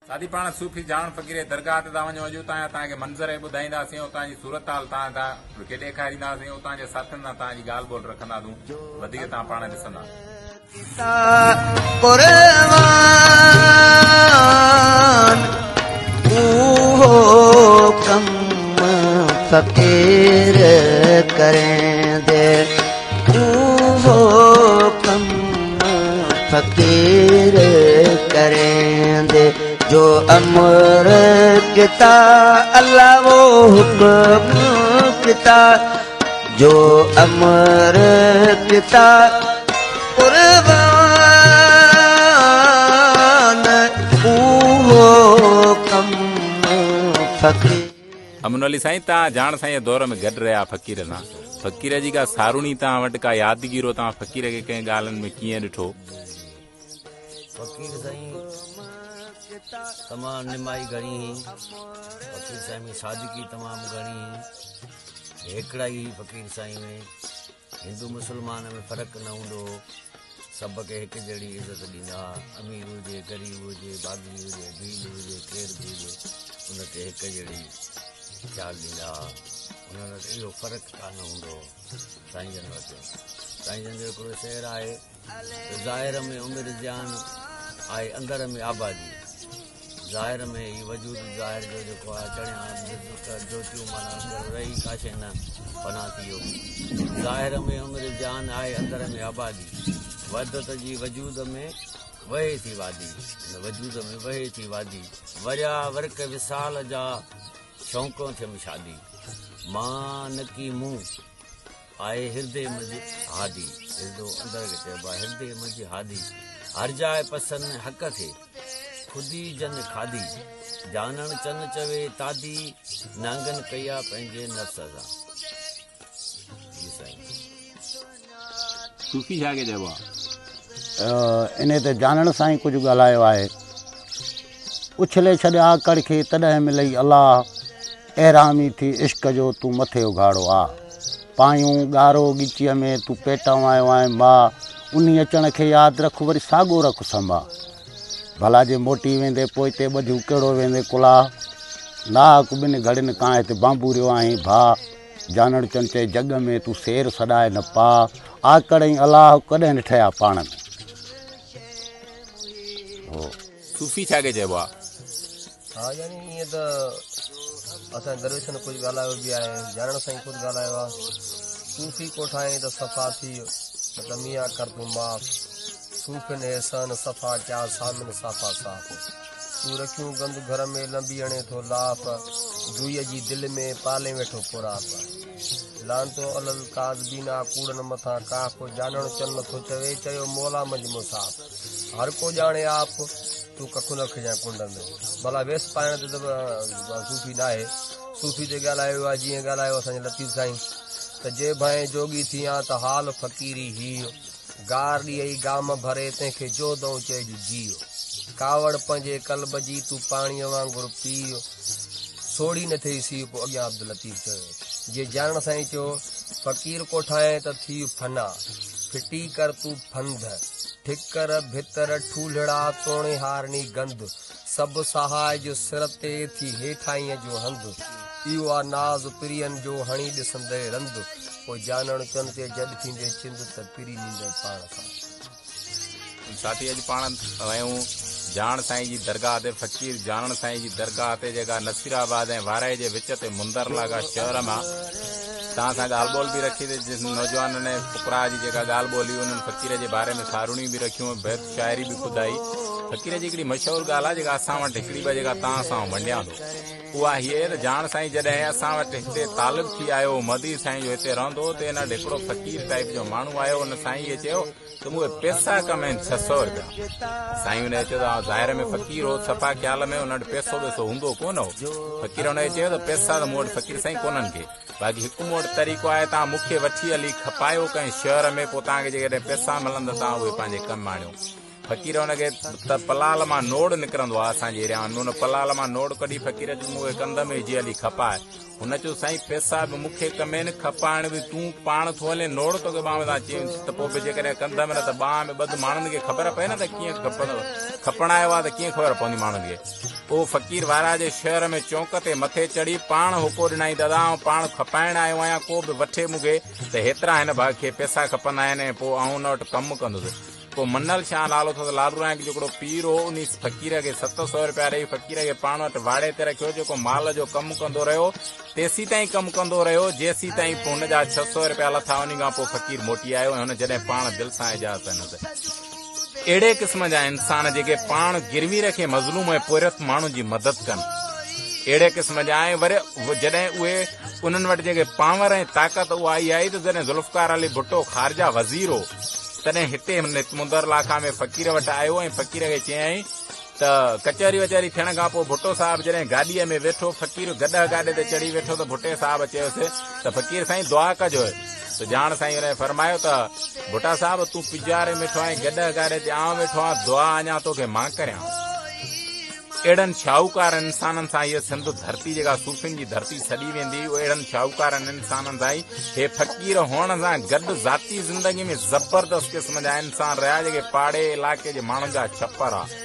ساٿي پاڻ صوفي جاڻ فقير جي درگاهه تي ٿا وڃون اڄ اتان جا توهان کي منظر به ٻڌائينداسين اتان جي صورتحال توهان کي ڏيکارينداسين اتان جي ساٿين سان توهان جي ڳالهه ٻولهه رکنداسون وڌيڪ توهان پاڻ ڏسندا. قربان اهو ڪم فقير ڪريندي اهو ڪم فقير ڪريندي جو امر ڪتا الله وو حڪم ڪتا جو امر ڪتا قربان اهو ڪم فقير. امن علي سائين توهان جاڻ سائين جي دور ۾ گڏ رهيا فقير سان فقير جي ڪا ساروڻي توهان وٽ ڪا يادگيرو توهان فقير کي ڪنهن ڳالهن ۾ ڪيئن ڏٺو. فقير سائين تمام نمائي گهڻي هئي فقير سائين ۾ سادگي تمام گهڻي هئي هيڪڙائي هئي فقير سائين ۾ هندو مسلمان ۾ فرق نه هوندو هو سڀ کي هڪ جهڙي عزت ڏيندا هئا امير هجي غريب هجي باغي هجي ڀيل هجي ڪير به هجي ان کي هڪ جهڙي خيال ڏيندا هئا انهن وٽ اهو فرق ڪانه هوندو هو سائين جن وٽ سائين جن جو هڪڙو شعر آهي ته ظاهر ۾ عمر زيان آهي اندر ۾ آبادي ظاهر ۾ هي وجود ظاهر جو جيڪو آهي چڻيا جوتيون معنيٰ اندر رهي ڪا شيء نه فنا ٿي ويو ظاهر ۾ عمر زيان آهي اندر ۾ آبادي وحدت جي وجود ۾ وهي ٿي وادي هن وجود ۾ وهي ٿي وادي وريا ورق وصال جا شوقون ٿيم شادي مان نڪي مون آهي هردي منجهه هادي، هردو اندر کي چئبو آهي، هردي منجهه هادي، هر جاء پسن حق کي، خودي جن کاڌي، جانڻ چن چوي تادي، نانگن ڪئي آ پنهنجي نفس سان. جي سائين. صوفي ڇا کي چئبو آهي؟ انهي تي جانڻ سائين ڪجهه ڳالهايو آهي. اڇلي ڇڏ آڪڙ کي تڏهن ملئي الله. احرامي ٿي عشق جو تون مٿي اگهاڙو آ. پايون ڳارو ڳچيء ۾ تون پيٽئون آيو آهين ماء. انهي اچڻ کي ياد رک وري ساڳو رک سنبا. ڀلا جي موٽي ويندي پوئتي ٻڌيون ڪهڙو ويندي ڪلاهه. ناحق ٻن گهڙين ڪان هت بانبوريو آهين ڀاء. جانڻ چن چئي جڳ ۾ تون سير سڏائي نه پاء. آڪڙ ۽ الله ڪڏهن نه ٺهيا پاڻ ۾. هو. صوفي ڇا کي چئبو آ؟ ها يعني ائين ته اسان جي درويشن ڪجهه ڳالهايو به آهي جانڻ سائين خود ڳالهايو آهي صوفي ڪوٺائين ته صفا ٿي نه ته ميان ڪر تون معاف صوفين احسان صفا ڪيا سامن صافا صاف تون رکيون گند گهر ۾ لنبي اڻي ٿو لاف جوئي جي دل ۾ پالين ويٺو پراپ لعنتو علي الڪاذبين آ ڪوڙن مٿان ڪاف جانڻ چن نٿو چوي چيو مولا منجهه مصاف هر ڪو ڄاڻي آپ، تون ڪک نه رکجانء ڪنڊ ۾. ڀلا ويس پائڻ تي ته صوفي ناهي. صوفي تي ڳالهايو ويو آهي جيئن ڳالهايو اسان جي لطيف سائين ته جي ڀانئين جوڳي ٿيان ته حال فقيري هيء، گار ڏيئي گام ڀري تنهن کي جوڌئون چئج جيء. ڪاوڙ پنهنجي قلب جي تون پاڻيء وانگر پيء، سوڙهي نه ٿئي سيء پوء اڳيان عبداللطيف چيو جيئن جانڻ سائين چيو فقير ڪوٺائين ته ٿيء فنا، ڦٽي ڪر تون ڦنڌ. ٺڪر، ڀتر، ٺولهڙا، توڻي هارڻي گند، سڀ سهائج سر تي ٿي هيٺائينء جو هنڌ. اهو آ ناز پرين جو هڻي ڏسندئي رند، پوء جانڻ چن تي جڏ ٿيندي چند ته پري نيندئي پاڻ سان. ساٿي اڄ پاڻ آهيون جانڻ سائين جي درگاهه تي فقير جانڻ سائين جي درگاهه تي جيڪا نصير آباد ۽ وارهي جي وچ تي مندر لاڳا شهر مان توهان سان ڳالهه ٻولهه به رکي ته جن نوجوانن ۽ فقراء جي جيڪا ڳالهه ٻولهه هئي انهن فقير جي باري ۾ ساروڻيون به رکيون ۽ بيت شاعري به ٻڌائي. فقير جي هڪڙي مشهور ڳالهه آهي جيڪا اسان وٽ هڪڙي ٻه جيڪا توهان سان آئون ونڊيان ٿو اها هيء آهي ته جاڻ سائين جڏهن اسان وٽ هتي طالب ٿي آيو هو مهدي سائين جو هتي رهندو هو ته ان وٽ هڪڙو فقير ٽائيپ جو ماڻهو آيو ان سائين کي چيو ته مون کي پئسا ڪم آهن 600 رپيا. سائين ان کي چيو ته آئون ظاهر ۾ فقير هو صفا خيال ۾ ان وٽ پئسو ٻئسو هوندو ڪونه هو. فقير ان کي چيو ته پئسا ته مون وٽ فقير سائين ڪونهن ڪي. باقي هڪ مون وٽ طريقو آهي توهان مون کي وٺي هلي کپايو ڪنهن شهر ۾ پوء توهان کي جيڪڏهن پئسا ملن ته توهان اهي پنهنجي ڪم آڻيو. فقير ان کي ته پلال مان نوڙ نڪرندو آ اسان جي ايريا ۾ ان پلال مان نوڙ ڪڍي فقير چيو مون کي ڪنڌ ۾ وجهي هلي کپاء. هن چيو سائين پئسا به مون کي ڪمين کپائڻ به تون پاڻ ٿو هلين نوڙ توکي ٻانهن ۾ تان چيم ته پوء به جيڪڏهن ڪنڌ ۾ نه ته ٻانهن ۾ ٻڌ ماڻهن کي خبر پئي نه ته ڪيئن کپندو کپڻ آيو آ ته ڪيئن خبر پوندي ماڻهن کي. پوء فقير وارا جي شهر ۾ چونڪ تي مٿي چڙهي پاڻ هوڪو ڏنائين دادا آئون پاڻ کپائڻ آيو آهيان ڪو به وٺي مون کي ته هيترا هن ڀاء کي پئسا کپندا آهن ۽ پوء آئون ان وٽ ڪم ڪندس. پوء منل شاهه نالو اٿس لالو رائنڪ جو هڪڙو پير هو انهي فقير کي 700 رپيا ڏئي فقير کي پاڻ وٽ واڙي تي رکيو جيڪو مال جو ڪم ڪندو رهيو تيسيتائين ڪم ڪندو رهيو جيسيتائين هن جا 600 رپيا لٿا انهي کان پوء فقير موٽي آيو ۽ هن جڏهن پاڻ دل سان اجازت ڏنس اهڙي قسم جا انسان جيڪي پاڻ گروي رکي مظلوم ۽ پورهيت ماڻهن جي مدد ڪن اهڙي قسم جا ۽ وري جڏهن اهي انهن وٽ جيڪي پاور ۽ طاقت اها ئي آئي ته جڏهن ذوالفقار علي ڀٽو خارجه وزير هو تڏهن هتي مندر لاکا ۾ فقير وٽ آيو ۽ فقير کي چيائين ته ڪچهري وچهري ٿيڻ کان پوء ڀٽو صاحب جڏهن گاڏيء ۾ ويٺو فقير گڏهه گاڏي تي چڙهي ويٺو ته ڀٽي صاحب چيس ته فقير سائين دعا ڪجو ته جاڻ سائين ان کي فرمايو ته ڀٽا صاحب تون پجاري ويٺو آهين گڏهه گاڏي تي آئون ويٺو آهيان دعا اڃا توکي مان ڪريان. اهڙن شاهوڪار انسانن سان هيء سنڌ ڌرتي جيڪا صوفين جي ڌرتي سڏي ويندي هئي اهڙن شاهوڪارن انسانن سان ئي هي فقير هئڻ سان گڏ ذاتي زندگي ۾ زبردست قسم جا انسان رهيا جيڪي پاڙي علائقي جي ماڻهن جا ڇپر ها.